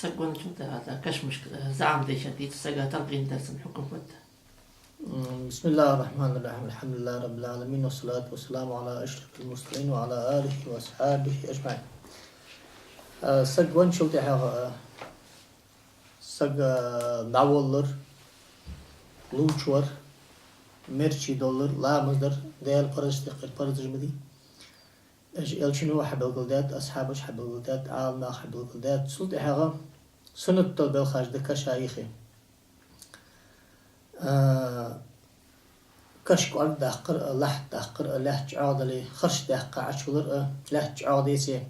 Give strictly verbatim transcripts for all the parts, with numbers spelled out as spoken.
Саг венначул тӀехьагӀа кашамашка заӀам дешар дийцад, сага талкъин дар, цун хьукам фуд? بسم الله الرحمن الرحيم. الحمد لله رب العالمين، والصلاة والسلام على أشرف المرسلين وعلى آله وأصحابه أجمعين. Саг венначул тӀехьагӀа саг дӀаволлар, лувчавар, мерчи доллар, ламаз дар, Даьла парз даккхар парзаш ма дий. Уж Элчано хьабелгалдаьд, асхьабаша хьабелгалдаьд, Ӏаламнаха хьабелгалдаьд. Цул тӀехьагӀа суннат дола белхаш да каша юхе. А, каш кӀоаргдаккхар а, лахьт даккхар а, лаьтта чӀоагӀдале, харш даьккха Ӏочувалар а, лаьтта чӀоагӀдеце.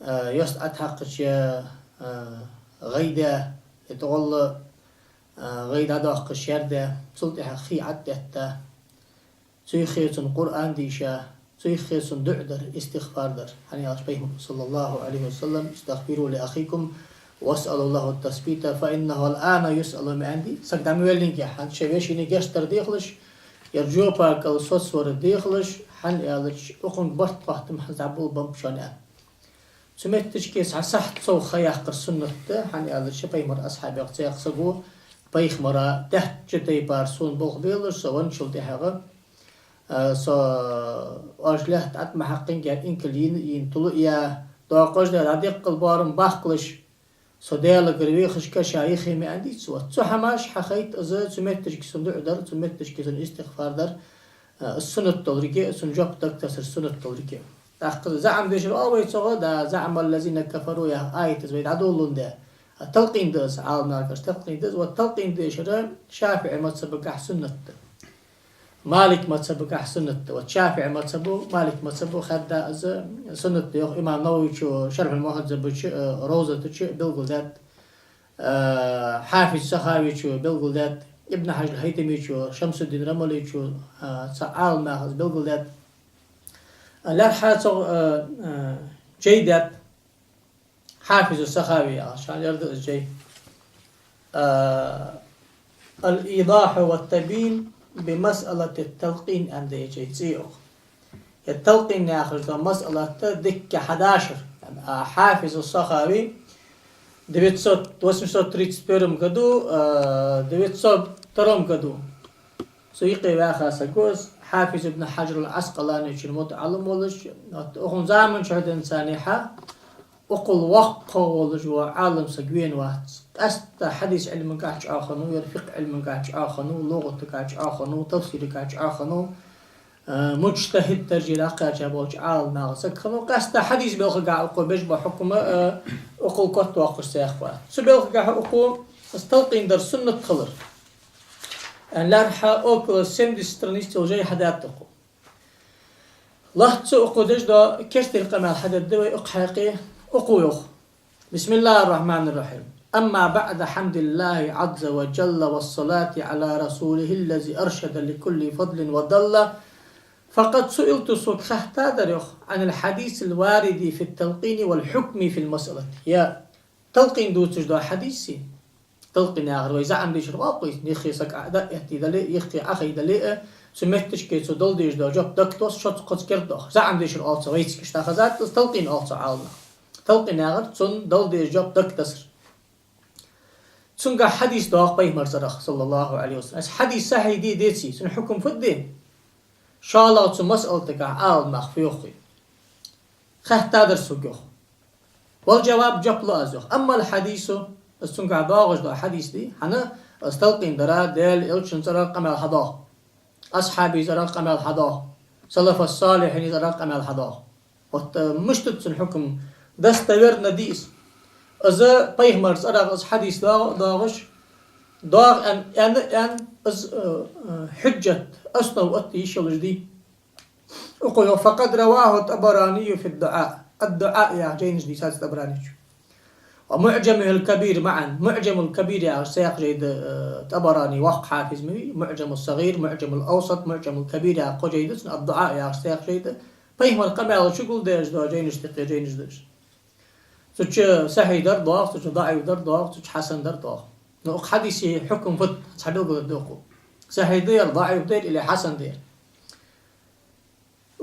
А, йост ӀотӀахьакхача, а, гӀайдаь, е тӀагӀолла, а, гӀай дӀадоаккхаш шаьрдаь, цул тӀехьагӀа хий ӀотӀадетта. Цу юхе цун Къуръан дийша, цу юхе цун дуӀа дар, истигъфар дар. ХӀана аьлча Пайхамара, صلى الله عليه وسلم: استغفروا لأخيكم واسألوا له التثبيت فإنه الآن يسأل, ма аьннадий. Саг дӀа ма веллинге, хӀанз шоай вешийна гешт дар дехалаш, е жопа кӀал соцавар дехалаш, хӀана аьлча укхунга барт хоаттам хӀанз дӀаболабеннаб шоана, аьнна. Цу метташка цхьа сахьат сов ха яккхар суннат да, хӀана аьлча Пайхамара асхьабех цхьаькха саго Пайхамара даьча тайпара сона болх белаш, со венначул тӀехьагӀа, а, со оаш лаьтта ӀотӀа ма хьакхинге, инкал йийна, йийна тулуяь, доккхаш даь, дӀадеккхал боарам баккхалаш, со Даьлагара вехаш каша юхе, ма аьннадий цо. Цу хӀамаш хьахайт из, цу метташка цун дуӀа дар, цу метташка цун истигъфар дар, а, суннат долга, цун жоп дагатассар суннат долга. ТӀаккха заӀам дешар оал вай цох, да, زعم الذين كفروا яха аят из вай дӀадолалун де. А, талкъин да из, Ӏаламнахагара талкъин да из, вот талкъин дешар ШафиӀий мазхабагахьа суннат да. Малик мазхабагахьа суннат да. Вот ШафиӀий мазхабо, Малик мазхабо хадда из суннат да йоах имам Нававийчо Шархьул-Мухьаззабачу, э, Равзатачу белгалдаьд, э, Хьафиз Сахавийчо белгалдаьд, Ибн Хьажар ХӀайтамийчо, Шамсуддин Рамалийчо, э, цхьа Ӏаламнаха из белгалдаьд. ЛаьрххӀа цох, э, э, жай даьд. Хьафиз Сахави яхаш, хӀана яр да из жай? А, الإيضاح والتبيين بمسألة التلقين аьнна да из жай, цӀи я укх. Е талкъин яхаш дола масъалат дикка хьадашар. А, Хьафиз Сахави девятьсот, восемьсот тридцать первом году, а, девятьсот втором году цу юкъе ваьха саг ва из, Хьафиз ибн Хьажар ал-Ӏаскъаланийчун мутаӀаллим волаш, вот укхун заман чухь денз царна хьа, укхул воккхагӀа волаш вола Ӏалам саг вена вац. Къаьстта хьадис Ӏилмангахьа чӀоагӀа хиннав, е фикъхӀ Ӏилмангахьа чӀоагӀа хиннав, лугӀатагахьа чӀоагӀа хиннав, тафсирагахьа чӀоагӀа хиннав, э, муджтахӀид дарже дӀакхаьча болча Ӏаламнахах саг хиннав. Къаьстта хьадис белхагахьа укхо беш бола хьукам, э, укхул котвоаккхаш цхьаккха вац. Цу белхагахьа укхо из талкъин дар суннат хилар, э, лаьрххӀа около семьдесят страниц йола жай хьадаьд укхо. Лоацца укхо деш дола керттера къамаьл хьадергда вай укх хьакъехьа. Укхо йоах: بسم الله الرحمن الرحيم. أما بعد حمد الله عز وجل والصلاة على رسوله الذي أرشد لكل فضل ودل، فقد سئلت, сога хаьттадар, йоах, عن الحديث الوارد في التلقين والحكم في المسألة. Е талкъин дувцаш дола хьадис, талкъин яхар вай заӀам дешар оал-кх из, юхе саг Ӏо-, дӀа а этте дале, юхе Ӏохайна дале а, цу метташка цо дала дезаш дола жоп дагатосс, шозза-кхозза кердадоах. ЗаӀам дешар оал цох вайцига, иштта хезад из, талкъин оал цох Ӏаламнаха. Талкъин яхар цунна дала дезаш жоп дагатассар. Цунгахьа хьадис доагӀа Пайхамара цӀерах, صلى الله عليه وسلم. Из хьадис сахьихь дий, деций, цун хьукам фуд? ШоллагӀа, цу масъалатагахьа Ӏаламнаха фу йоах, хаьттадар сога, йоах. والجواب, жоп лу аз, йоах. أما الحديث, из цунгахьа доагӀаш дола хьадис дий, хӀана, из талкъин дара Даьла Элчан цӀерах къамаьл хьадоагӀа, асхьабий цӀерах къамаьл хьадоагӀа, салафу салихьий цӀерах къамаьл хьадоагӀа. Вот, э, мишта да цун хьукам, достоверно дий из? Из Пайхамара цӀерах из хьадис доагӀа, доагӀаш, доагӀа аьнна, аьнна, аьнна, из, э, э, хьуджат, основа отта йиш йолаш дий? Укхо йоах: فقد رواه الطبراني في الدعاء. الدعاء яха жайнаш дийцад ТӀабараничо. ومعجمه الكبير معا. МуӀжамул Кабир яхаш цхьаькха жай да, э, ТӀабарани воккха хьафиз ма вий. МуӀжамус-СагӀир, МуӀжамул-Авсат, МуӀжамул Кабир яхаш цхьаькха жай да цун, ад-ДуӀа яхаш цхьаькха жай да. Пайхамара къамаьл чугулдеш дола жайнаш тӀехьа жайнаш да уж. Цу чу сахьихь дар доагӀа, цу чу даӀиф дар доагӀа, цу чу хьасан дар доагӀа. Но укх хьадиса хьукам фуд, цхьа белгалдергда укхо. Сахьихь да ер, даӀиф да ер или хьасан да ер.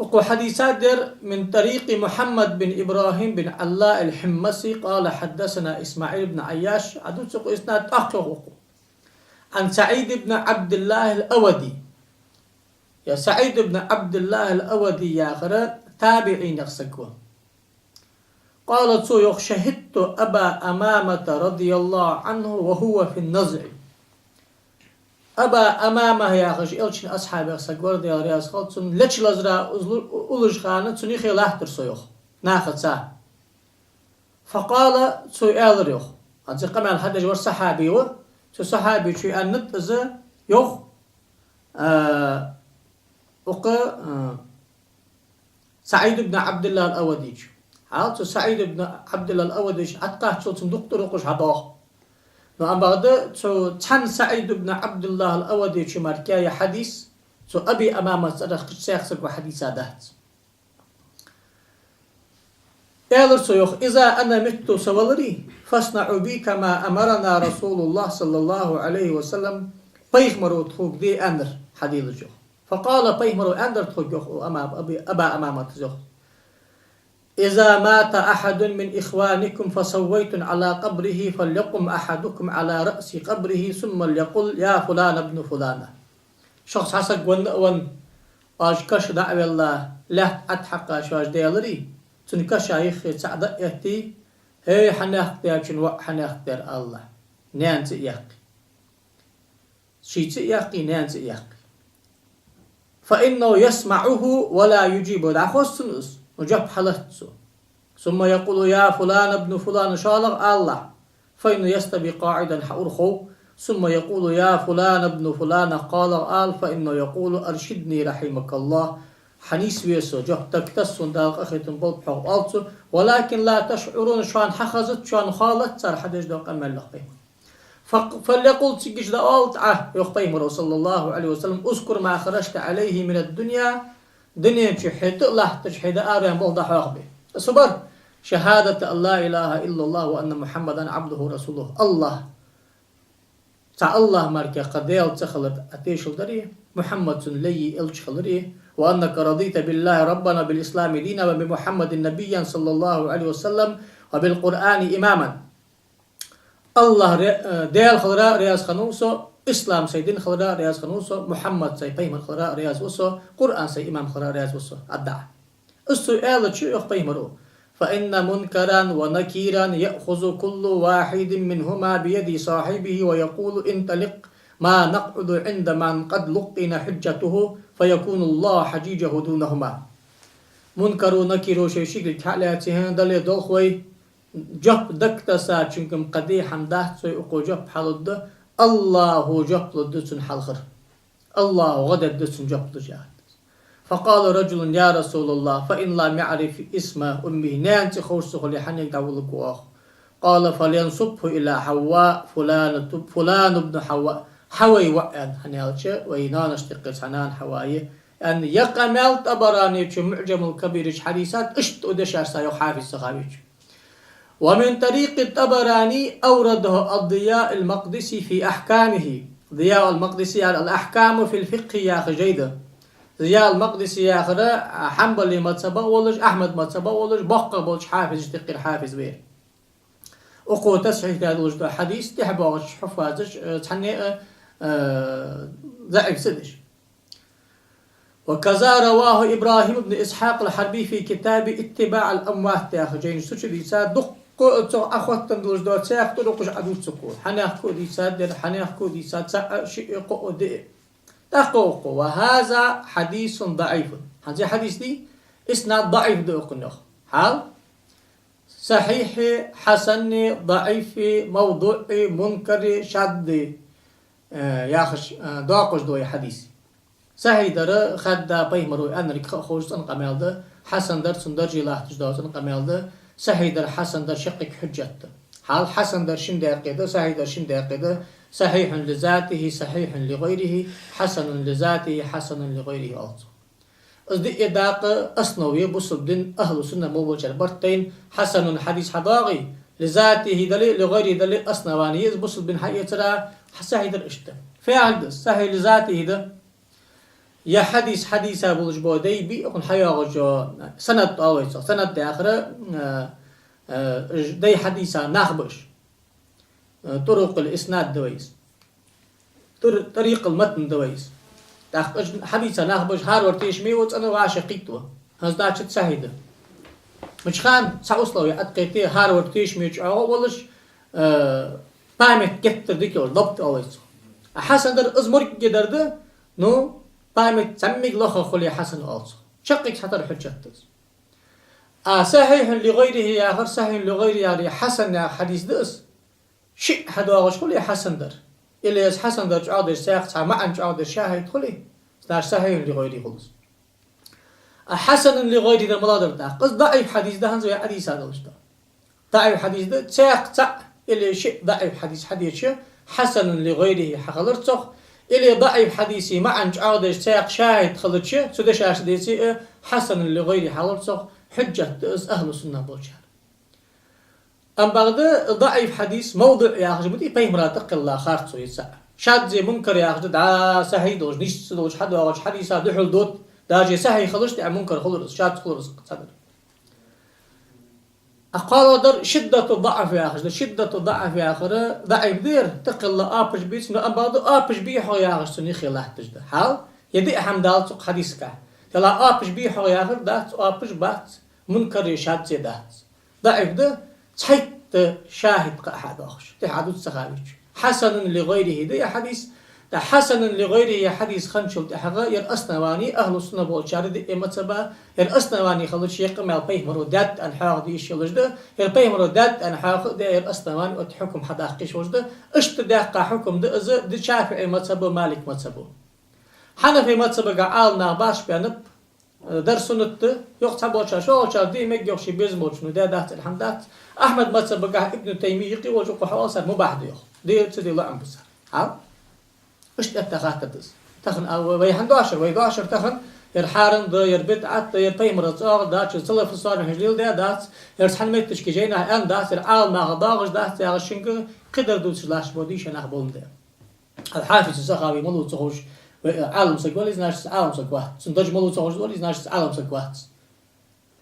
Укхо хьадис дер من طريق محمد بن إبراهيم بن علاء الحمصي قال حدثنا إسماعيل بن عياش, Ӏа дувц укхо иснад, тӀаккха йоах укхо. عن سعيد بن عبد الله الأودي. Ер СаӀид ибн Ӏабдуллахь ал-Авди яхар табиӀинех саг ва. قال, цо йоах: شهدت أبا أمامة رضي الله عنه وهو في النزع. Аба Умама яхаш Элчан асхьабех саг вар, Даьла раьза хилва цунна, леча лазара уллаш хана цун юхе латтар со, йоах, нахаца. فقال, цо аьлар, йоах. Хьанз къамаьл хьадеш вар сахьаби ва, цу сахьабечо аьннад из, йоах, а, укх, а, СаӀид ибн Ӏабдуллахь ал-Авдичо. Хьал цу СаӀид ибн Ӏабдуллахь ал-Авдичо Ӏаткъаьчул цун дукха тӀара укхаш хьадоагӀа. Но амма бакъда цу цхьан СаӀид ибн Ӏабдуллахь ал-Авдичо мара ер хьадис цу Аби Умамас цӀерах кхыча цхьаккха саго хьадийца дац. Аьлар цо, йоах: إذا أنا مت, со валаре, فاصنعوا بي كما أمرنا رسول الله صلى الله عليه وسلم, пайхамаро тхога де аьннар хьаделаш, йоах. فقال, пайхамаро аьннадар тхога, йоах, Ама-, Аби-, Аба Умаматас, йоах: إذا مات أحد من إخوانكم فسويتم على قبره فليقم أحدكم على رأس قبره ثم ليقل: يا فلان ابن فلانة. Шух цхьа саг венна а венна, оаш каша дӀа а велла, лаьтта Ӏа тӀа хьакха шоаш даьларе, цун каша юххе цхьаъ дӀа а этте: «ХӀей, хьанехк даьчун воӀ, хьанехк даьр», — алалахь, наьна цӀи а яьккхе. Ший цӀи а яьккхе, наьна цӀи а яьккхе. فإنه يسمعه ولا يجيبه, дӀахоз цунна из, но жоп хьалац цо. ثم يقول: يا فلان ابن فلان, шоллагӀа алалахь. فإنه يستوي قاعدا, хьаурхов. ثم يقول: يا فلان ابن فلانة, кхоалагӀа ала. فإنه يقول: أرشدني رحمك الله, хьанийсве со, жоп дагатасса сона, Дала къахетам болба хьох, оал цо. ولكن لا تشعرون, шоана хьахезац, шоана хоалац цар хьадеш дола къамаьл, йоах пайхамаро. فق-، فليقل, цига иштта дӀаоалалда Ӏа, йоах пайхамаро, صلى الله عليه وسلم: اذكر ما خرجت عليه من الدنيا, дунен чу хьо тӀа а латташ, хьо дӀаараваьнна болх дӀахьоахабе. Из фу бар? شهادة أن لا إله إلا الله وأن محمدا عبده ورسوله. АллахӀ, цхьа АллахӀ мара кхы Даьла ца хилар Ӏа тешал даре, Мухьаммад цун лай а элча хиларе, وأنك رضيت بالله ربا وبالإسلام دينا وبمحمد نبيا صلى الله عليه وسلم وبالقرآن إماما. АллахӀ ре-, э, Даьла хилара раьза хиннав со, ислам сай дин хилара раьза хиннав со, Мухьаммад сай пайхамар хилара раьза ва со, Къуръан сай имам хилара раьза ва со, аргда Ӏа. Из цо аьлча, йоах пайхамаро: فإن منكرا ونكيرا يأخذ كل واحد منهما بيد صاحبه ويقول: انطلق، ما نقعد عند من قد لقن حجته، فيكون الله حجيجه دونهما. Мункаро, Накиро шоай ши кулг хьа а лаьце, хӀана, Далла долх вай, жоп дагатессачунгара кхы де хӀама дац вай, укхо жоп хьалургда, АллахӀо жоп лургда цунна хьалхара. АллахӀо гӀо дергда цунна жоп луш, яхад. فقال رجل: يا رسول الله، فإن لم يعرف اسم أمه, наьна цӀи ховш ца хуле, хьанга дӀавулларгва оаха? قال: فلينسبه إلى حواء، فلانة، فلان ابن حواء. Хьавай воӀ, аьнна, хӀана аьлча вай ноаношта юкъера цхьа нана Хьава я, аьнна. Ер къамаьл ТӀабаранечо МуӀжамул Кабира чу хьадийцад, иштта укх дешашца, йоах Хьафиз Сахавечо. ومن طريق الطبراني أورده الضياء المقدسي في أحكامه. Дияъ ал-Макъдиси яр «Ал-Ахькам фил-фикхӀ» яха жай да. Дияъ ал-Макъдиси яхар хьанбали мазхӀабах волаш, Ахьмад мазхӀабах волаш, боккхагӀа болча хьафизашта юкъера хьафиз ва ер. Укхо тасхьихь даь долаш дола хьадис тӀехьа боагӀача хьуффазаша, э, цхьанне а, э, заӀиф ца деш. وكذا رواه إبراهيم بن إسحاق الحربي في كتاب اتباع الأموات яха жайна чу. Цу чу дийцад, дуккха цох Ӏохоттаденна долаш дола цхьаькха тӀурукъаш Ӏодувц укхо. Хьанехко дийцад ер, хьанехко дийцад, цаӀ а, шиъ а, кхоъ а, диъ а. ТӀаккха укхо: وهذا حديث ضعيف. ХӀанз ер хьадис дий, иснад даӀиф да укхун, йоах. Хьал? Сахьихьи, хьасани, даӀифи, мавдуӀи, мункари, шадди, э, яхаш, э, доакъош да ер хьадис. Сахьихь дар хадда пайхамаро аьннарг ха а ховш цӀена къамаьл да, хьасан дар цун дарже латташ дола цӀена къамаьл да, сахьихь дар, хьасан дар шаккхе хьужжат да. Хьал хьасан дар шин даькъе да, сахьихь дар шин даькъе да: صحيح لذاته، صحيح لغيره، حسن لذاته، حسن لغيره оал цох. Из диъ дакъа основа я бусалба дина ахӀлу сунна мо болчар барт тайна. Хьасанун хьадис хьадоагӀе, лизатихӀи дале, лигӀайрихӀи дале, основани я из бусалба дина хьаэцара, хьа сахьихь дар иштта. Фу яхилга да из? Сахьихь лизатихӀи да. Ер хьадис хьадийца болаш бола дай ба укхун хьайоагӀача, санад оал вай цох. Санад яхар, э, э, дай хьадийца нах ба уж. Э, турукъул иснад да вай из. Тур-, турукъул матн да вай из. ТӀаккха уж хьадийца нах ба уж, хӀаравар тешаме ва, цӀена вӀашагӀкхийтта ва. ХӀанз дача сахьихь да. Мичхана цхьа условие тӀакхийттад, хӀаравар тешаме чӀоагӀа волаш, э, память геттара дика йолаш, дабт оал вай цох. А хьасан дар из моргге дар да, ну, память цхьаммиг лоха хуле хьасан оал цох. Чаккхе цхьатарра хьужжат да из. А сахьихьун ли гӀайрихӀи яхар, сахьихьун ли гӀайрихӀи яхар, хьасан яха хьадис да из. Шиъ хьадоагӀаш хуле хьасан дар. Или из хьасан дар чӀоагӀдеш цхьаькха цхьа маӀан чӀоагӀдеш шахӀид хуле, значит, сахьихьун ли гӀайрихӀи хул из. А хьасанун ли гӀайрихӀи дар малагӀа дар тӀаккха? Из даӀиф хьадис да хӀанз вай хьадийца долаш да. ДаӀиф хьадис да, цхьаькха цаӀ или шиъ даӀиф хьадис хьадеча, хьасанун ли гӀайрихӀи хьахилар цох, или даӀиф хьадиса маӀан чӀоагӀдеш цхьаькха шахӀид хилча, цу дешаша деце а, хьасанун ли гӀайрихӀи хьахилар цох, хьужжат да из ахӀлу сунна болчар. Амма бакъда даӀиф хьадис, мавдуӀ яхаш ма дий, пайхамара тӀакхелла харцо я цаӀ. Шаззи мункар яхаш да, дӀа сахьихь долаш, нийсса долаш хьадоагӀача хьадиса духьал дода, даже сахьихь хилча а мункар хулар из, шаз хулар из цхьадар. А кхоалагӀдар шиддату даӀф яхаш да, шиддату даӀф яхар даӀиф да ер, тӀакхелла оапаш беций, но амма бакъда оапаш бий хьогӀ яхаш цунна юхе латташ да. Хьал, е диъ хӀама дала цу хьадисагахь. Делахь оапаш бий хьогӀ яхар дац, оапаш бац, мункар е шаз е дац. ДаӀиф да, цхьайтта шахӀид кхы а хьадоахаш. ТӀехьа дувц ца хавича. Хьасанун ли гӀайрихӀи да ер хьадис. ТӀаккха хьасанун ли гӀайрихӀи ер хьадис хинначул тӀехьагӀа ер основани ахӀлу сунна болчар диъ мазхӀаба, ер основани хилча ер къамаьл пайхамаро даьд аьнна хьоахаде йиш йолаш да, ер пайхамаро даьд аьнна хьоаха а даь, ер основани оцу хьукма хьадаккха йиш йолаш да. Иштта даьккха хьукма да из ди ШафиӀи мазхӀабо, Малик мазхӀабо. Хьанафи мазхӀабагахь Ӏаламнах баш бенаб, дар суннат да, йоах цхьаболчар, шоллагӀчар де мег йоах, ше безам болчо де дац, аьнна хӀама дац. Ахьмад мазхӀабагахь Ибн Таймия юкъе волча укхо хьаоал саг мубахь да йоах. Де ца де лоӀам ба цар. Хьал? Иштта этта хаттар да из. Тахан а вай хӀана доашар, вай доашар тахан, ер хьарам да, ер бидӀат да, ер пайхамара цӀогӀа дац, салафу салихьаша леладаь дац, ер цхьан метташка жайнахьа аьнна дац, ер Ӏаламнаха доагӀаш дац, яхаш шуга кхыдар дувцаш латташ бола дийша нах болаш да. Ал-Хьафиз Сахави малув ца ховш, вай, э, Ӏалам саг вале, значит, Ӏалам саг вац. Цун даж малув ца ховш вале, значит, Ӏалам саг вац.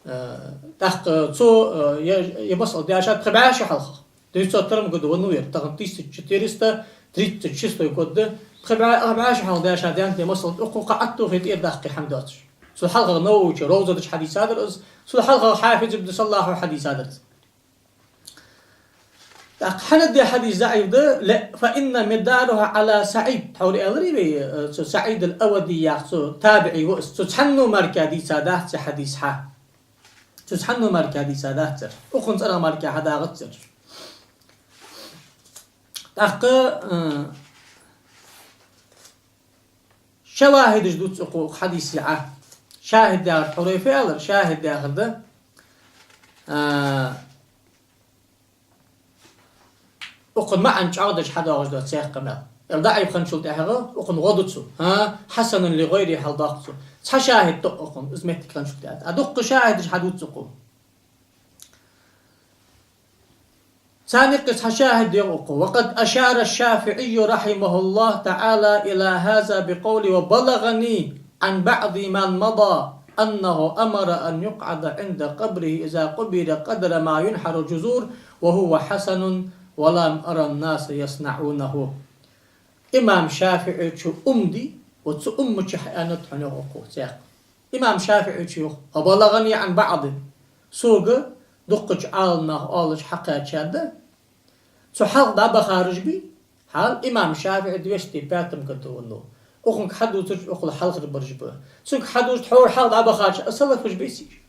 Э, тӀаккха цо, э, е, е масъала дешад пхи бӀаь шу хьалха. Девятьсот втором году веннав ер, тахан тысяча четыреста тридцать шестой год да. Пхи бӀаь, ах бӀаь шу хьалха дешад ер масъала, укхо кхы Ӏаттухе тӀера даккхе хӀама доацаш. Цул хьалхагӀа Нававичо Равза тӀа хьадийцад из, цул хьалхагӀа Хьафиз ибн Салахьо хьадийцад из. ТӀаккха хӀана да ер хьадис даӀиф да, ла, فإن مداره على سعيد. Тхьовра аьлар вай, э, цу СаӀид ал-Авди яха цу табиӀи ва из. Цу цхьанне мара дийца дац ер хьадис хьа. Цу цхьанне мара дийца дац ер. Укхун цӀерагӀа мара хьадагӀац ер. ТӀаккха, э, шавахӀидаш дувц укхо укх хьадиса Ӏа. ШахӀид яхар тхьовра фу аьлар, шахӀид яхар да. А, укхун маӀан чӀоагӀдеш хьадоагӀаш дола цхьаькха къамаьл. Ер даӀиф хинначул тӀехьагӀа укхунна гӀо ду цо. ХӀа, хьасанун ли гӀайрихӀи хьалдоаккх цо. Цхьа шахӀид тоъ укхунна, из моттиг хинначул тӀехьагӀа. А дуккха шахӀидаш хьадувц укхо. Царна юкъе цхьа шахӀид йоах укхо. وقد أشار الشافعي رحمه الله تعالى إلى هذا بقوله: وبلغني عن بعض من مضى أنه أمر أن يقعد عند قبره إذا قبر قدر ما ينحر الجزور وهو حسن ولم أر الناس يصنعونه. Имам ШафиӀийчо умди, ва цу уммача хьааьннад хьона йоах укхо цхьаькха. Имам ШафиӀийчо йоах: وبلغني عن بعض. Сога дуккхача Ӏаламнаха оалаш хьакхаьчад, цу хьалха дӀабахараш бий, хьал имам ШафиӀи двести пятом году веннав. Укхунга хьадувцараш укхул хьалхарбараш ба. Цунга хьадувцаш тхьовра хьалха дӀабахача а салафаш беций?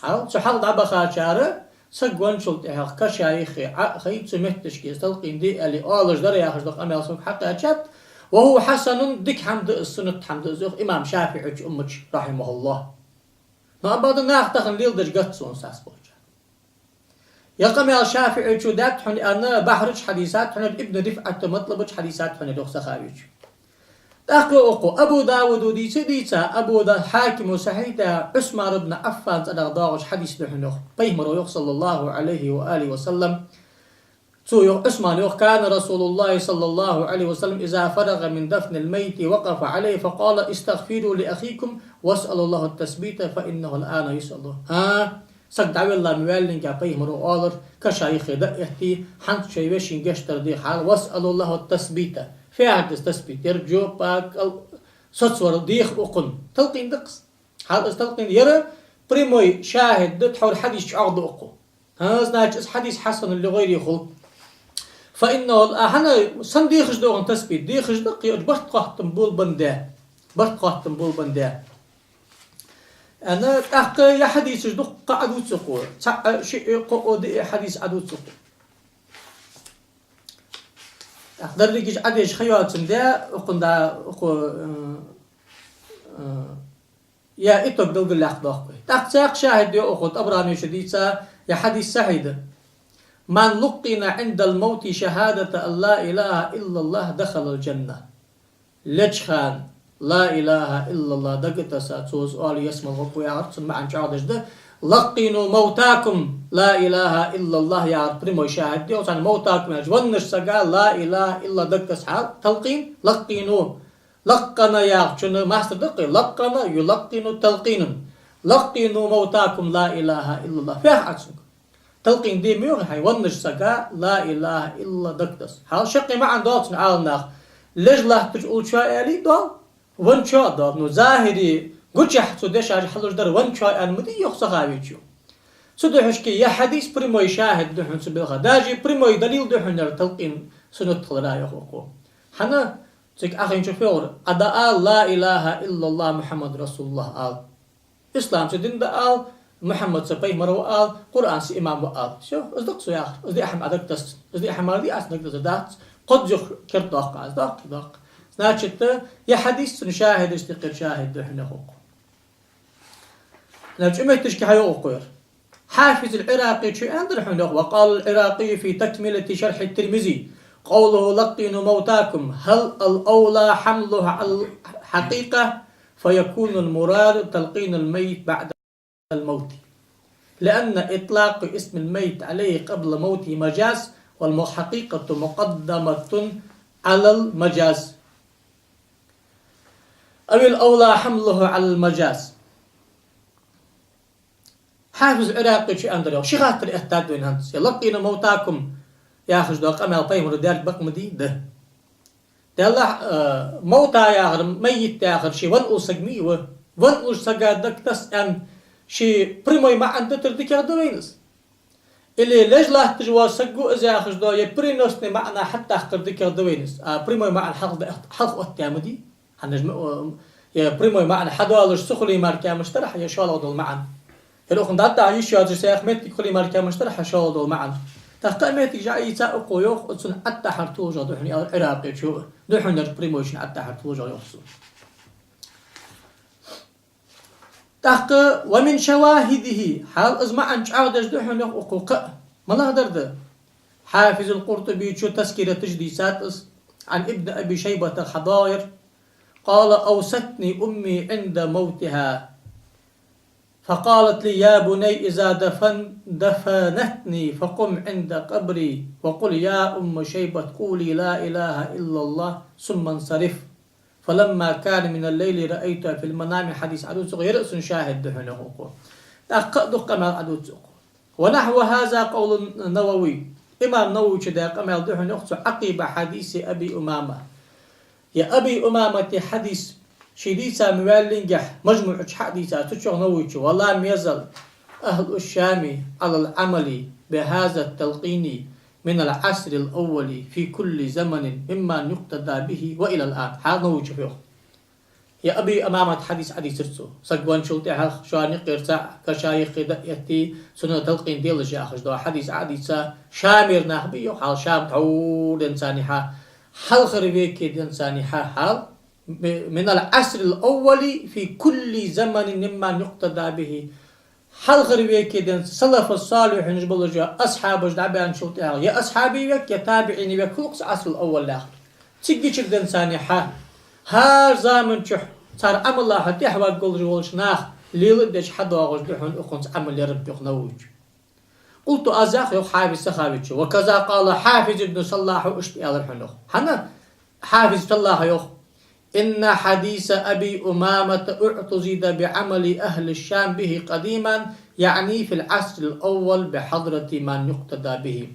Хьал, цу хьалха дӀабахачар саг венначул тӀехьагӀа каша йиххе Ӏа а хай, цу моттигашка из талкъин де аьле оалаш дар яхаш дола къамаьл сога хьакхаьчад. وهو حسن, дика хӀама да из, суннат хӀама да из, йоах имам ШафиӀийчо уммача, رحمه الله. Но амма бакъда нах тахан леладеш гац сона сас болча. Ер къамаьл ШафиӀийчо даьд хьона аьнна, Бахьрача хьадийцад хьона, Ибн РифӀата МатӀлабача хьадийцад хьона, йоах Сахавичо. ТӀаккха укхо Абу Давуда дийца а дийца, Абу Да-, Хьакимо сахьихь даь, Ӏусман ибн Ӏаффана цӀерагӀа доагӀаш хьадис да хьона йоах. Пайхамаро йоах, صلى الله عليه وآله وسلم: Цо йоах, Ӏусмана йоах: كان رسول الله صلى الله عليه وسلم إذا فرغ من دفن الميت وقف عليه فقال: استغفروا لأخيكم واسألوا الله التثبيت فإنه الآن يسأل. ХӀа, саг дӀавелла ма ваьллинге пайхамара оалар, каша юхе дӀа а этте, хӀанз шоай вешийна гешт дар деха хьал, واسألوا الله التثبيت. Фу яхар да из тасбит? Ер жоп, а, кӀал, соцавар деха укхунна. Талкъин да-кх из. Хьал из талкъин да. Ер прямой шахӀид да, тхьовра хьадис чӀоагӀа да укхо. ХӀа, значит, из хьадис хьасан ли гӀайри хул. فإنه, а, хӀана, сенна дехаш да укхунна тасбит? Дехаш да-кх, ер барт хоаттам болабенна да. Барт хоаттам болабенна да. Ана, тӀаккха ер хьадисаш дуккха Ӏадувц укхо. Цхьаъ, шиъ, кхоъ, диъ хьадис Ӏадувц укхо. ТӀаккха дерригаш Ӏадеш ха йоацандаь, укхунна да, укхо, э, э, ер итог белгалъяккха доахк вай. ТӀаккха цхьаькха шахӀид я укхо, ТӀабаранечо дийца, ер хьадис сахьихь да: من لقن عند الموت شهادة أن لا إله إلا الله دخل الجنة. Леча хана لا إله إلا الله дага а тесса, цо из оале ялсмала гӀоргва яхар, цун маӀан чӀоагӀдеш да: لقنوا موتاكم لا إله إلا الله яхар прямой шахӀид да, царна موتاكم яхача, веннача сага لا إله إلا الله дага тесса хьал, талкъин, لقنوا. لقن яхачун масдар да-кх, لقن يلقن تلقينا. لقنوا موتاكم لا إله إلا الله. Фу яхар Ӏа цунга? Талкъин де ма йоахий хьай, веннача сага لا إله إلا الله дага тесса. Хьал шаккхе маӀан доал цун Ӏаламнаха. Леш латтача уллачоа аьле а доал, венначоа а доал. Ну, захӀире гучахь цу дешаш хьалуш дар, венначоа аьнна ма дий йоах Сахавечо. Цудухьа ер хьадис прямой шахӀид да хьона цу балха. Даже прямой далил да хьона ер талкъин суннат хилара йоах укхо. ХӀана, цига Ӏохайнача фу йоахар? Ӏа дӀаала لا إله إلا الله محمد رسول الله ала. Ислам са дин да ала, Мухьаммад са пайхамар ва ала, Къуръан са имам ва ала. Всё, из да-кх цо яхар. Из диъ хӀама Ӏа дага тесса. Из диъ хӀама мара дий аз дага тесса? Дац. Кхозза юха кердадоаккх аз, доаккхий, доаккх. Значит, ер хьадис цун шахӀидашта юкъера шахӀид да хьона йоах укхо. Наб чу метташка хьайоах укхо ер. Хьафиз аль-Ӏиракъечо аьннадар хьона йоах: وقال العراقي في تكملة شرح الترمذي: قوله لقنوا موتاكم هل الأولى حمله على الحقيقة، فيكون المراد تلقين الميت بعد الموت، لأن إطلاق اسم الميت عليه قبل موته مجاز، والحقيقة مقدمة على المجاز، أو الأولى حمله على المجاز. Хьафиз Ӏиракъечо аьннадар йоах, ши хаттар эттад вайна хӀанз. Ер لقنوا موتاكم яхаш дола къамаьл пайхамара даьр бакъ ма дий? Да. Деллахь, э, موتى яхар, ميت яхар, ше венна уллаш саг ма вий. Венна уллаш сага дага тесса аьнна, ше прямой маӀан дитар дикагӀа да вайна из? Или леш латташ вола саг ва из яхаш дола, ер переносный маӀан хьатӀадаккхар дикагӀа да вайна из? А прямой маӀан хьалха да-, хьалха оттадаь ма дий? ХӀанз ма, э, ер прямой маӀан хьадоалаш цу хулий мара кхы мишта дар хьа, ер шоллагӀа дола маӀан? Ер укхунна дӀадахьа йиш йоацаш цхьа моттиг хулий мара кхы мишта дар хьа шоллагӀа дола маӀан? ТӀаккха кхы а моттигаш Ӏийца укхо йоах, цунна Ӏаттахьар толашагӀа да хьона, Ӏиракъечо, да хьона ер прямойшин Ӏаттахьар толашагӀа йоах цо. ТӀаккха ومن شواهده, хьал из маӀан чӀоагӀдеш да хьона йоах укхо кхы а. МалагӀдар да? Хьафиз аль-Къуртубечо Тазкирата чу дийцад из, عن ابن أبي شيبة хьадоагӀар: قال: أوصتني أمي عند موتها، فقالت لي: يا بني، إذا دفن-، دفنتني فقم عند قبري وقل: يا أم شيبة، قولي لا إله إلا الله ثم انصرف. فلما كان من الليل رأيتها في المنام. Хьадис Ӏадувц укхо, ер а цун шахӀид да хьона йоах укхо. ТӀаккха а дукха къамаьл Ӏадувц укхо. ونحو هذا قول النووي. Имам Нававечо даь къамаьл да хьона йоах цо: عقب حديث أبي أمامة. Ер Аби Умамата хьадис ше дийца ма ваьллинге, МажмуӀ чу хьа а дийца, цу чу йоах Нававечо: ولم يزل أهل الشام على العمل بهذا التلقين من العصر الأول في كل زمن ممن يقتدى به وإلى الآن. Хьал Нававечо фу йоах. Ер Аби Умамата хьадис Ӏадийцар цо. Саг венначул тӀехьагӀа шоана юкъера цаӀ каша юхе дӀа а этте, цунна талкъин делаш яхаш дола хьадис Ӏадийца, Шамера нах ба йоах, хьал Шам тхьовра денз царна хьа, хьалхара веке денз царна хьа, хьал من العصر الأول في كل زمن ممن يقتدى به. Хьалхара веке денз салафу-салихьинаш болаш бола асхьабаш дӀабаьнначул тӀехьагӀа, е асхьабий век, е табиӀиний век хул-кх из Ӏасрул-аввал яхар. Цигачара денз царна хьа, хӀара заман чухь цар Ӏамалах тӀехьаваргволаш волча наха лела а деш хьадоагӀаш да хьона укхунца Ӏамал яр а йоах Нававечо. قلت, аз йоах, йоах Хьафиз Сахавичо, وكذا قال حافظ ابن صلاح, иштта аьлар хьона, йоах. ХӀана? Хьафиз Саллахьа йоах: إن حديث أبي أمامة اعتضد بعمل أهل الشام به قديما، يعني في العصر الأول بحضرة من يقتدى به.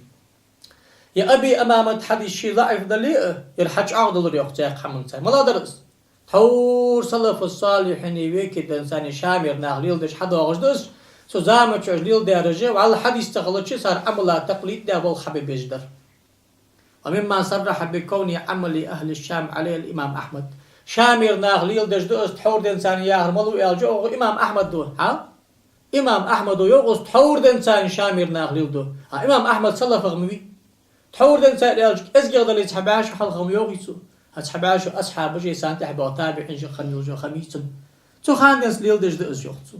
Ер Аби Умамат хьадис ше заӀиф дале а, ер хьачӀоагӀделар, йоах, цхьаькха хӀаманца. МалагӀа дар из? Тхьовра салафу-с-салихьина веке денз царна Шамера наха леладеш хьадоагӀаш да из, цу заман чу уж леладаьраш а, вӀалла хьадис ца хилча, цар Ӏамала такълид даь болх хьабе безаш дар. وممن صرح بكون عمل أهل الشام عليه الإمام أحمد. Шамера наха леладеш да из тхьовра денз царна яхар малув аьлча, йоах, имам Ахьмад ва, хьа? Имам Ахьмада йоах из тхьовра денз царна Шамера наха леладу. А имам Ахьмад салафах ма вий. Тхьовра денз царна аьлча, кӀезигагӀа дале цхьа бӀаь шу хьалха ма йоагӀий цо. А цхьа бӀаь шу асхьабаш а, царна тӀехьа боагӀа табиӀинаш а, хиннараш а хиннай цунна. Цу хана денз леладеш да из, йоах цо.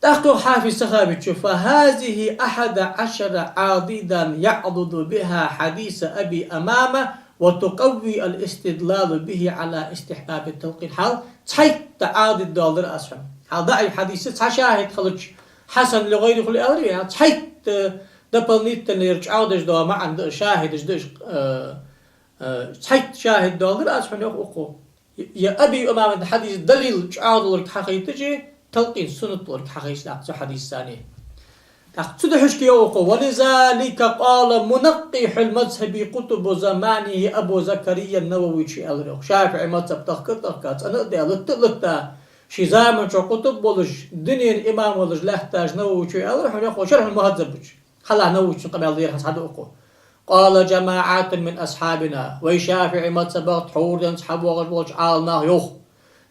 ТӀаккха йоах Хьафиз Сахавичо: فهذه أحد عشر عاضدا يعضد بها حديث أبي أمامة وتقوي الاستدلال به على استحباب التلقين. Хьал цхьайтта Ӏадид доаладир аз хьона. Хьал даӀиф хьадиса цхьа шахӀид хилча, хьасан ли гӀайрихӀ ли аьлар вай, цхьайтта дополнительно ер чӀоагӀдеш дола маӀан да, шахӀидаш да, э, э, цхьайтта шахӀид доаладир аз хьона, йоах укхо. Ер Аби Умамата хьадис далил чӀоагӀдолга хьахайташ, талкъин суннат долга хьахайса даккха цу хьадисаца. ТӀаккха цу духьашка йоах укхо: ولذلك قال منقح المذهب قطب زمانه أبو زكريا النووي, аьлар йоах. ШафиӀий мазхӀаб тахка а тахка, цӀена а даь, латта а латта, ший заман чу къутуб волаш, дунен имам волаш лаьтташ Нававичо аьлар хьона, йоах, Шархьул-Мухьаззаб чу. Хьалха Нававичун къамаьл дера хӀанз хьадоагӀа укхо. قال جماعة من أصحابنا, вай ШафиӀий мазхӀабах тхьовра денз хьабоагӀаш болча Ӏаламнаха йоах: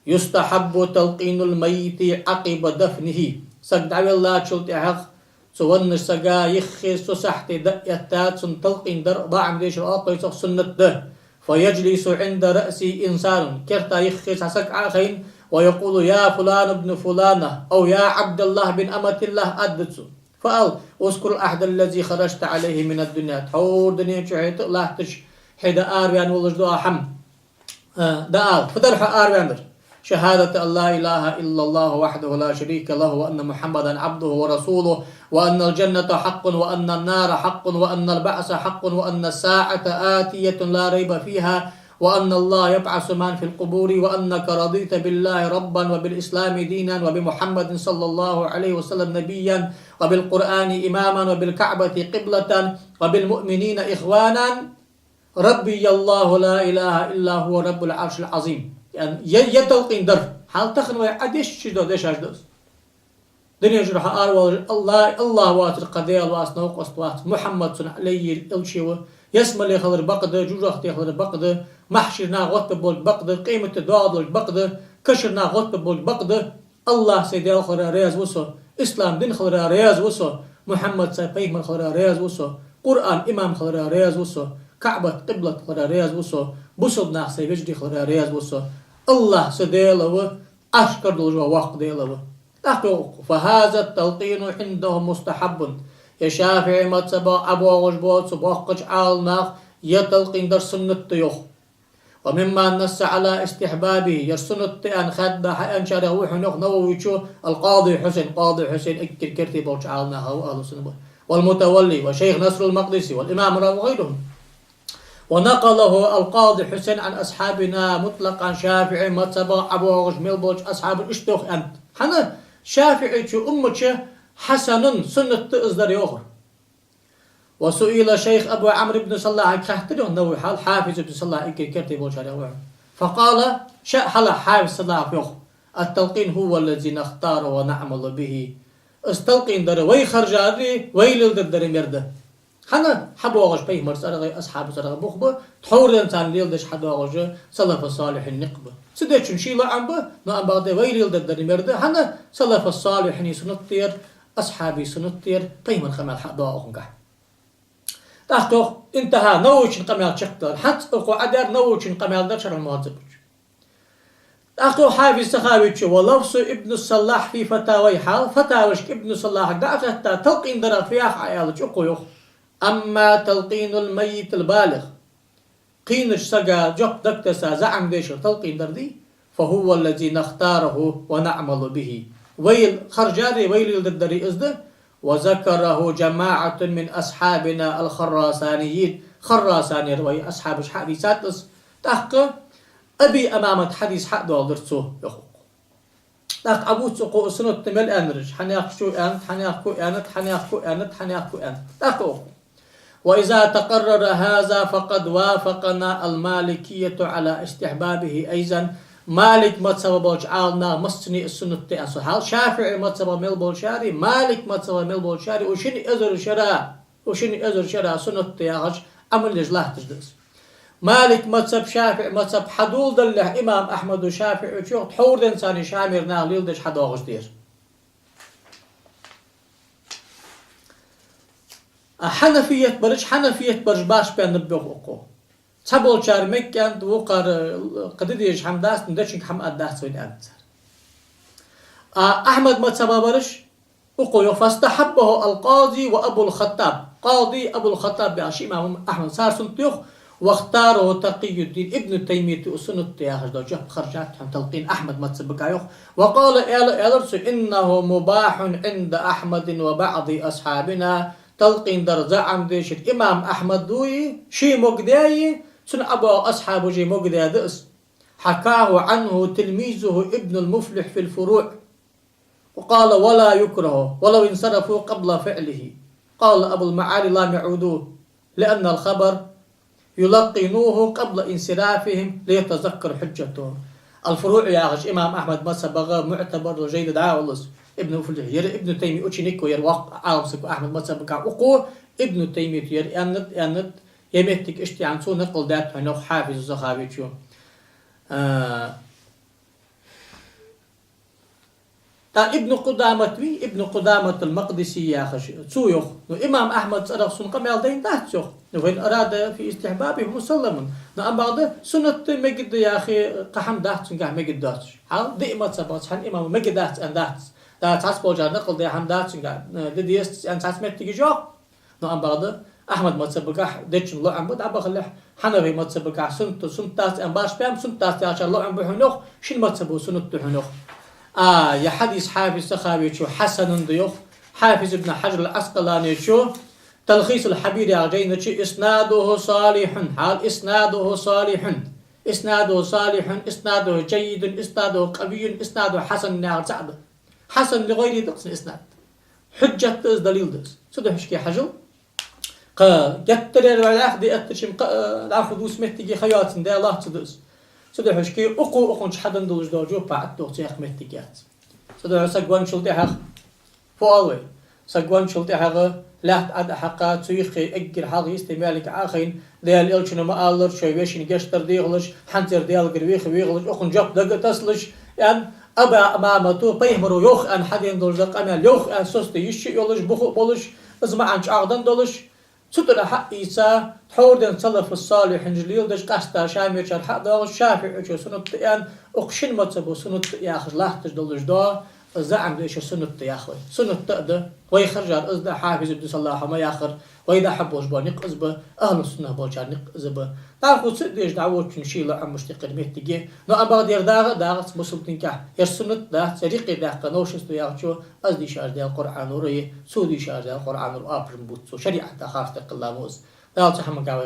يستحب تلقين الميت عقب دفنه. Саг дӀавеллачул тӀехьагӀа цу веннача сага юххе цу сахьте дӀа а этта, цунна талкъин дар, даӀим дешар оалаш йоах, суннат да. فيجلس عند رأسه إنسان. Керта юххе цхьа саг Ӏо а хайна, ويقول: يا فلان ابن فلانة، أو يا عبد الله بن أمة الله, аргда цо. فقال: اذكر العهد الذي خرجت عليه من الدنيا. Тхьовра дунен чу хьо тӀа а латташ, хьо дӀаараваьнна волаш дола хӀама. Э, дӀаала, фу дар хьо араваьннар? شهادة أن لا إله إلا الله وحده لا شريك له، وأن محمدا عبده ورسوله، وأن الجنة حق، وأن النار حق، وأن البعث حق، وأن الساعة آتية لا ريب فيها، وأن الله يبعث من في القبور، وأنك رضيت بالله ربا، وبالإسلام دينا، وبمحمد صلى الله عليه وسلم نبيا، وبالقرآن إماما، وبالكعبة قبلة، وبالمؤمنين إخوانا، ربي الله لا إله إلا هو رب العرش العظيم. Ер, ер талкъин дар. Хьал тахан вай Ӏодешаш дола дешаш да из. Дунен чура хьо араваьлча, АллахӀ, АллахӀ воацар кхы Даьла вац, новкъост вац, Мухьаммад цунна алейхи ва саллам элча ва, ялсмале хилар бакъ да, жожагӀате хилар бакъ да, махьшара наха гӀоттаргболга бакъ да, къематди доагӀаш болга бакъ да, кашара наха гӀоттаргболга бакъ да. АллахӀ сай Даьла хилара раьза ва со, ислам дин хилара раьза ва со, Мухьаммад сай пайхамар хилара раьза ва со, Къуръан имам хилара раьза ва со, КаӀбат къиблат хилара раьза ва со, бусалба нах сай вежарий хилара раьза ва со. АллахӀ са Даьла ва, Ӏарш кара долаш вола воккха Даьла ва. ТӀаккха йоах укхо: فهذا التلقين عندهم مستحب. Ер ШафиӀий мазхӀабах ӀобоагӀаш бола цу боккхача Ӏаламнаха ер талкъин дар суннат да йоах. وممن نص على استحبابه, ер суннат да аьнна хаьдда хьааьнначарех ва хьона, йоах, Нававичо, القاضي حسين, Къади Хьусайн эггара керте болча Ӏаламнаха ва, ахӀлу сунна ба. والمتولي, ва шайх Насрул Макъдиси, والإمام الرافعي وغيرهم. ونقله القاضي حسين عن أصحابنا مطلقا, ШафиӀий мазхӀабах ӀобоагӀаш мел болча асхьабаша иштта йоах аьннад. ХӀана? ШафиӀийчо уммача хьасанун, суннат да из дар йоахар. وسئل الشيخ أبو عمرو بن صلاح, хаьттар йоах Нававе, хьал Хьафиз ибн Саллахь эггара керте болчарех ва хьона. فقال, ша хьалха Хьафиз Саллахьа йоах: التلقين هو الذي نختاره ونعمل به. Из талкъин дар вай хержари, вай леладергдари мара да. ХӀана? ХьабоагӀаш пайхамара цӀерагӀа, асхьабий цӀерагӀа бух ба, тхьовра денз царна леладеш хьадоагӀаш салафу-с-салихьий никъ ба. Цу дечун ший лоӀам ба, но ам бакъда вай леладергдари мара да, хӀана? Салафу-с-салихьий суннат да ер, асхьабий суннат да ер, пайхамара къамаьл хьадоагӀа укхангахь. ТӀаккха йоах, انتهى, Нававичун къамаьл чакхдаьлар. ХӀанз укхо Ӏодаьр Нававичун къамаьл дар Шархьул-Мухьаззаб чу. ТӀаккха йоах Хьафиз Сахавичо: ولفظ ابن الصلاح في فتاويه, хьал фатавашка Ибн Саллахьага дӀа а хетта, талкъин дарах фу йоах Ӏа аьлча, укхо йоах: أما تلقين الميت البالغ. Кхийнача сага жоп дагатесса заӀам дешар талкъин дар дий, فهو الذي نختاره ونعمل به. Вай хержари, вай леладергдари из да, وذكره جماعة من أصحابنا الخراسانيين. Харрасанера вай асхьабаша хьадийцад из. ТӀаккха Аби Умамата хьадис хьадоаладир цо, йоах укхо. ТӀаккха Ӏабувц укхо суннат да мел аьннараш. Хьанехк чу аьннад, хьанехк ку аьннад, хьанехк ку аьннад, хьанехк ку аьннад. ТӀаккха укхо: وإذا تقرر هذا فقد وافقنا المالكية على استحبابه أيضا. Малик мазхӀаба болча Ӏаламнаха массане а суннат да аьннад. Хьал ШафиӀий мазхӀаба мел болчареи, Малик мазхӀаба мел болчареи, уж шин эзар шера, уж шин эзар шера суннат да яхаш, Ӏамал еш латташ да из. Малик мазхӀаб, ШафиӀий мазхӀаб хьадоладалехь, имам Ахьмада, ШафиӀийчох тхьовра денз царна Шамера наха леладеш хьадоагӀаш да ер. А хьанафият бараш, хьанафият бараш башха бенна бех укхо. Цхьаболчар мег аьннад, вокхар, э, кхы де дезаш хӀама дац, но дечунга хӀама а дац вайна аьннад цар. А Ахьмад мазхӀаба бараш, укхо йоах: فاستحبه القاضي وأبو الخطاب. Къади, Абул-Хаттаб яхаш имам Ахьмад, цар суннат да йоах, واختاره تقي الدين. Ибн Таймията суннат да яхаш дола жоп харжад хьона талкъин Ахьмад мазхӀабага йоах. وقال, аьлар, аьлар цо: إنه مباح عند أحمد وبعض أصحابنا. Талкъин дар заӀам дешар имам Ахьмада, ше могадаьд, цун ӀабоагӀа асхьабаша могадаьд из. حكاه عنه تلميذه ابن المفلح في الفروع. وقال: ولا يكره ولو انصرفوا قبل فعله. قال أبو المعالي: لم يعودوا، لأن الخبر يلقنوه قبل انصرافهم ليتذكر حجته. Ал-ФуруӀ яхаш имам Ахьмад мазхӀабага муӀтабар дола жайна дӀаоал из. Ибн Муфлихь, ер Ибн Таймия ученик ва, ер воккха Ӏалам саг ва Ахьмад мазхӀабага. Укхо Ибн Таймията ер аьннад, аьннад, ер моттиг иштта яхаш цо накъл даьд хьона йоах Хьафиз Сахавечо. А, ТӀаккха Ибн Къудамат вий, Ибн Къудамат ал-Макъдиси яхаш, цо йоах: ну, имам Ахьмада цӀерагӀа сона къамаьл дайна дац йоах. Ну, فإن أراد في استحبابه مسلم. Ну, амма бакъда суннат да, мегаргда яхе, кхы хӀама дац цунгахь мегаргда доацаш. Хьал диъ мазхӀабах цхьан имама мегаргдац аьнна дац. Да, цхьацца болчар накъл даь хӀама дац цунгахь, э, де дезац аьнна цхьацца моттигаш йоах. Ну, амма бакъда Ахьмад мазхӀабагахь дечун лоӀам ба, дӀабахалехь, Хьанафий мазхӀабагахь суннат, суннат дац аьнна башха баьнна, суннат дац яхачар лоӀам ба хьона йоах, шин мазхӀабо суннат да хьона йоах. А, ер хьадис Хьафиз Сахавечо хьасан да йоах, Хьафиз Ибн Хьаджар ал-Ӏаскъаланечо Талхисул Хьабир яхача жайна чу: إسناده صالح, хьал إسناده صالح, إسناده صالح, إسناده جيد, إسناده قوي, إسناده حسن яхар цаӀ да. Хьасан ли гӀайри да цун иснад. Хьуджат да из, далил да из. Цудухьа шке хьажал. Кхы геттара ваьллехь, диъаттача-м кхы, э, дӀахо дувца моттиге ха йоацаш, Даьла лоацца да из. Цудухьа шке укхо укхунча хьаденна долаш дола жоп Ӏаттох цех моттиг яц. Цудухьа саг венначул тӀехьагӀа, фу оал вай, саг венначул тӀехьагӀа лаьтта Ӏа дӀахьакха, цу юххе эггара хьалха йисте маьлага Ӏохайна, Даьла Элчано ма аллара, шоай вешийна гешт дар дехалаш, хӀанзара Даьлагара веха вехалаш, укхун жоп дага а тассалаш, аьнна, Аба Умамата пайхамаро йоах аьнна хьадена долаш да къамаьл, йоах аьнна соцаде йиш а йолаш, бух а болаш, из маӀан чӀоагӀденна долаш, цу тӀара хьаийца, тхьовра денз салафу-салихьинаша леладеш, къаьстта Шамерчар хьа а доагӀаш, ШафиӀийчо суннат да аьнна, укх шин мазхӀабо суннат да яхаш латташ долаш да, заӀам дешар суннат да яхаш вай. Суннат да а да, вай харжар из да, Хьафиз Ибн Салахьа ма яхар, вай дӀахьа болаш бола никъ из ба, ахӀлу-суннах болчар никъ из ба. ДӀахо ца деш дӀаводачун ший лоӀам мишта кхы моттиге. Но амма бакъда ер дагӀа а дагӀац бусалба динагахь, ер суннат дац, ер юкъе даьккха новшество яхачо, аз дийшар Даьла Къуръанора я, цо дийшар Даьла Къуръанора оапаш ма бувц цо, шариӀата харц да кхелла мо из. Дала цу хӀаманга вай